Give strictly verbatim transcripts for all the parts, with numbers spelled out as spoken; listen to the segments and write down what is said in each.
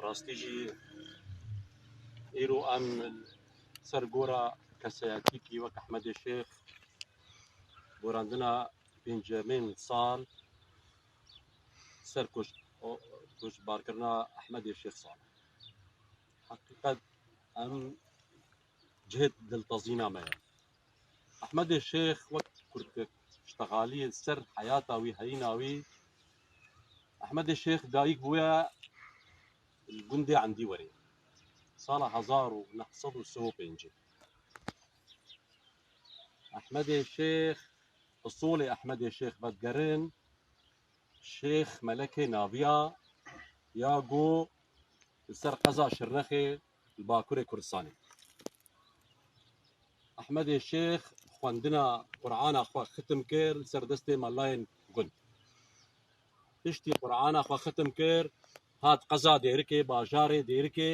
Rastî jî îro em ser gora kesayetîkî wek Ehmedê Şêx, gorandina pêncemîn sal ser koç-, o-, koçbarkirina Ehmedê Şêx Salih. Heqîqet em cihê diltezîna me ye. Ehmedê Şêx wek kurd, ştexalî ser heyata wî, heyîna wî, Ehmedê Şêx dayik bûye li gundê Endîwerê. Sala hezar û neh sed û sê û pêncî. Ehmedê Şêx, usulê Ehmedê Şêx vedigerin, Şêx Melekê Naviya ya ku li ser qeza Şirnexê li Bakurê Kurdistanê. Ehmedê Şêx xwendina Qur'ana xwe xitim kir li ser destê melayên gund. Piştî Qur'ana xwe xitim kir, hat qeza Dêrikê, bajarê Dêrikê,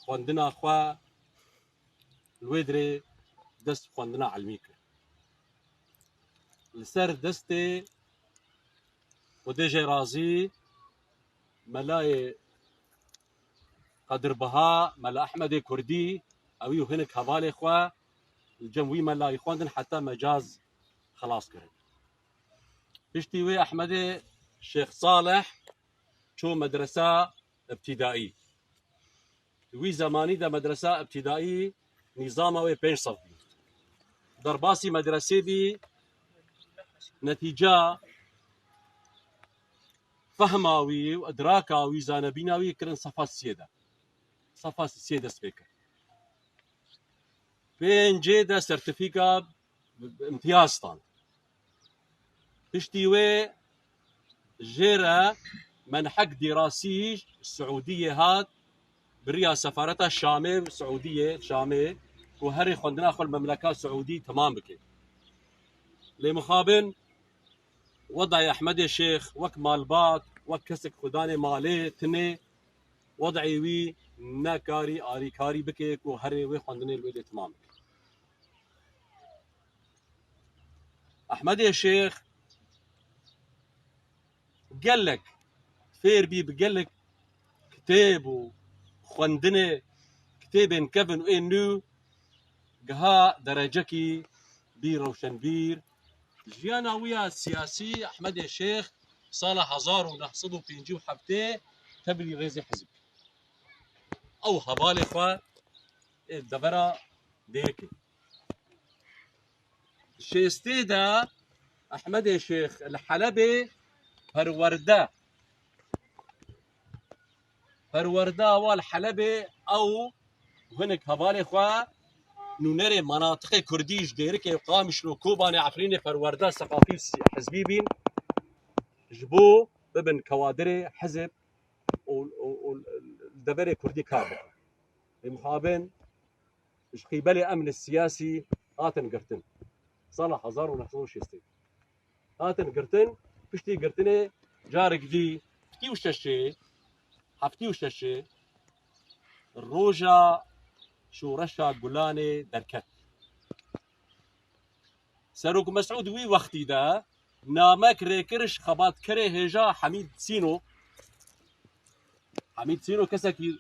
xwendina xwe li wê dirê dest xwendina ilmî kir. Li ser destê Xwedê jê razî, melayê Qedirbiha, Mela Ehmedê Kurdî, ewî û hinek hevalê xwe li cem wî melayî xwendin heta mecaz xilas kirin. Piştî wê Ehmedê Şêx Salih çû medresa îbtîdaî. Di wî zemanî de medresa îbtîdaî nîzama wê pênc sed bû. Derbasî medresê bî, netîca fehma wî û idraka wî, zanebîna wî kirin sefa siyê de. Sefa siyê dest pê kir. Pêncê de sertîfîka bi, bi îmtiyaz stand. Piştî wê jê re menhek dîrasî Siûdiyê hat, bi riya sefareta Şamê, Siûdiyê, Şamê, ku herê xwendina xwe li memleka Siûdî temam bike. Lê mixabin, wedayê Ehmedê Şêx wek malbat, wek kesek xwedanê malê tinê, wedayê wî nekarî arîkarî bike ku herê wê xwendinê li wê dê temam bike. Ehmedê Şêx gelek fêr bî, bi gelek kitêb û xwendinê, kitêbên kevin û ên nû giha derecekî bî rewşenbîr. Jiyana wî ya siyasî, Ehmedê Şêx sala hezar û neh sed û pêncî û heftê tevlî rêzê hizb. Ew hevalê xwe ê devera Dêrikê. Şêstê de Ehmedê Şêx li Helebê perwerde, perwerde awa li Helebê, ew hinek hevalê xwe nûnerê menatiqê kurdî ji Dêrikê, Qamişlo, Kobanê, Efrînê perwerde seqafî û si-, hizbî bîn, ji bo bibin kewadirê hizb û, û, û deverê kurdî kar bikin. Lê mixabin ji qîbelê emnê siyasî hatin girtin. Sala hezar û neh sed û şêstê hatin girtin. Piştî girtinê carek dî heftî û şeşê, heftî û şeşê roja şoreşa Gulanê derket. Serok Mesûd wî wextî de namek rêkir ji xebatkerê hêja Hemîd Sîno. Hemîd Sîno kesekî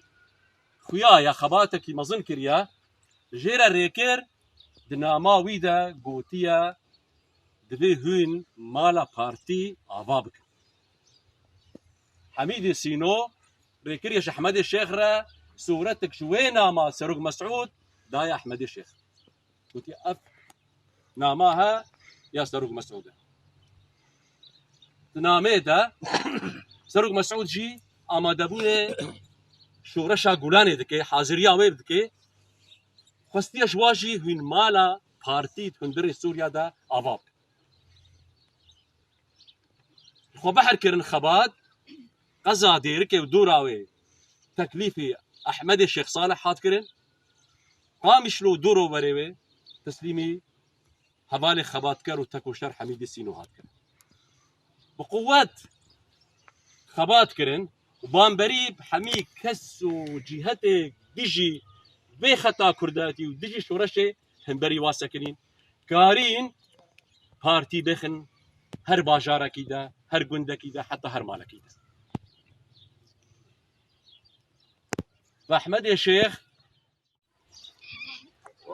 xuya ya xebatekî mezin kiriye. Jê re rêkir, di nama wî de gotiye, divê hûn mala partî ava bikin. Hemîdê Sîno rêkiriye ji Ehmedê Şêx re sûretek ji wê nama Serok Mesûd daye Ehmedê Şêx. Gotiye, ev nama he ya Serok Mesûd e. Di nameyê de Serok Mesûd jî amadebûnê şoreşa Gulanê dike, haziriya wê dike. Xwestiye ji wa jî hûn mala partî di hundirê Sûriya de ava bike. Xwe biher kirin xebat, qeza Dêrikê û dora wê teklîfî Ehmedê Şêx Salih hat kirin. Qamişlo û doro berê wê teslîmî hevalê xebatker û tekoşer Hemîdê Sîno hat kirin. Bi quwet xebat kirin, û bamberî hemî kes û cîhetê dijî vê xeta kurdatî û dijî şoreşê hemberî wa sekinîn, karîn partî bêxin her bajarekî de, her gundekî de, heta her malekî de. Ve Ehmedê Şêx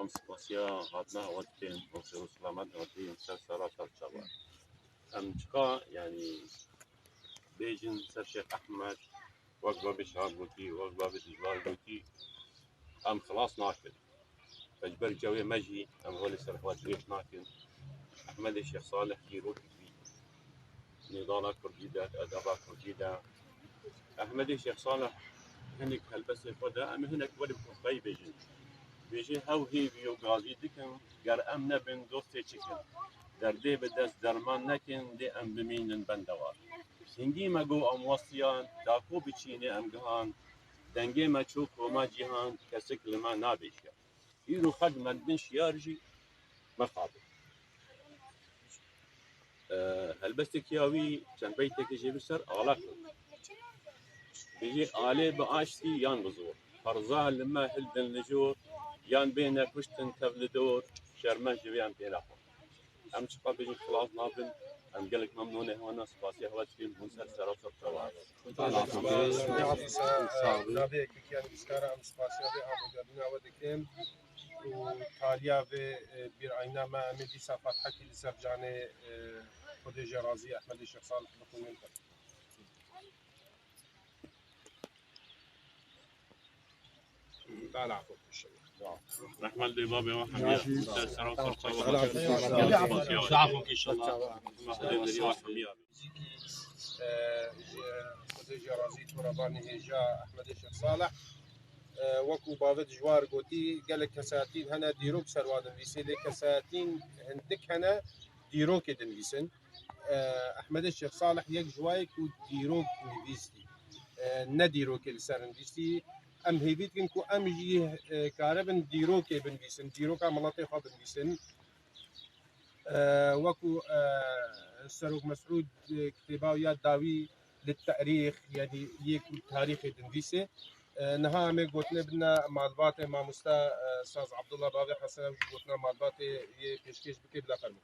Em spasiya hatina hewa dikin, em xêr û selamet hatî ser sera ser çava. Em çiqa, yanî, bêjin ser Şêx Ehmed, wek babê Şar gotî, wek babê Dijwar gotî, em xilas nakin. Ji ber cewê me jî em holê ser hewa dirêj nakin. Ehmedê Şêx Salih dîrokek bî. Nêdana Kurdî de, edeba Kurdî de. Ehmedê Şêx Salih hinek helbestê xwe de, em ê hinek welê bi xwe bêjin. Bêjê hew hêvî û gazî dikin, ger em nebin, dostê çi kin? Derdê bi dest derman nekin, dê em bimînin bendewar. Hingî me got em westiyan, da ku biçînê em gihan, dengê me çû koma cîhan, kesik li me nabêjiya. Îro xelk mendin şiyar jî mexabin. Ee, helbestekî ya wî çend beytekê jê bi ser ala kir. Bijî alê bi aştî yan bi zor. Ferza li me hildin li jor, yan bêne kuştin tev li dor, şermen ji vê em têne xwe. Em çiqa bêjin xilas nabin, em gelek memnûnê hewana spasiya hewa dikin, hûn ser sera ser çawa. Navê Kekî Nivîskara em spasiya vê amûgerîna we dikin û taliya vê, e, bîrayîna me em ê dîsa Fatihekî li ser canê, e, Xwedê jê razî Ehmedê Şêx Salih bixwînin. Tala xwe kişin. Rehmet bê babê we hemiya. Ser sera ser çawa. Tala xwe kişin. Tala xwe kişin. Xwedê derî we hemiya. Zîkî, e, ji Xwedê jê razî, torabanê hêja Ehmedê Şêx Salih. E, wekû bavê Dijwar gotî, gelek kesayetîn hene dîrok ser wan dinivîsê, lê kesayetîn hindik hene dîrokê dinivîsin. E, Ehmedê Şêx Salih yek ji wayê ku dîrok nivîstî. E, ne dîrokê li ser nivîstî. Em hêvî dikin ku em jî, e, karibin dîrokê binivîsin, dîroka miletê xwe binivîsin. E, wekû, e, Serok Mesûd, e, kitêba ya dawî li terîx, yanî yê ku tarîxê dinivîsê. E, niha em ê gotinê bidine malbatê mamoste, e, Saz Abdullah bavê Hesen, ew jî gotina malbatê yê pêşkêş bike, bila fermo.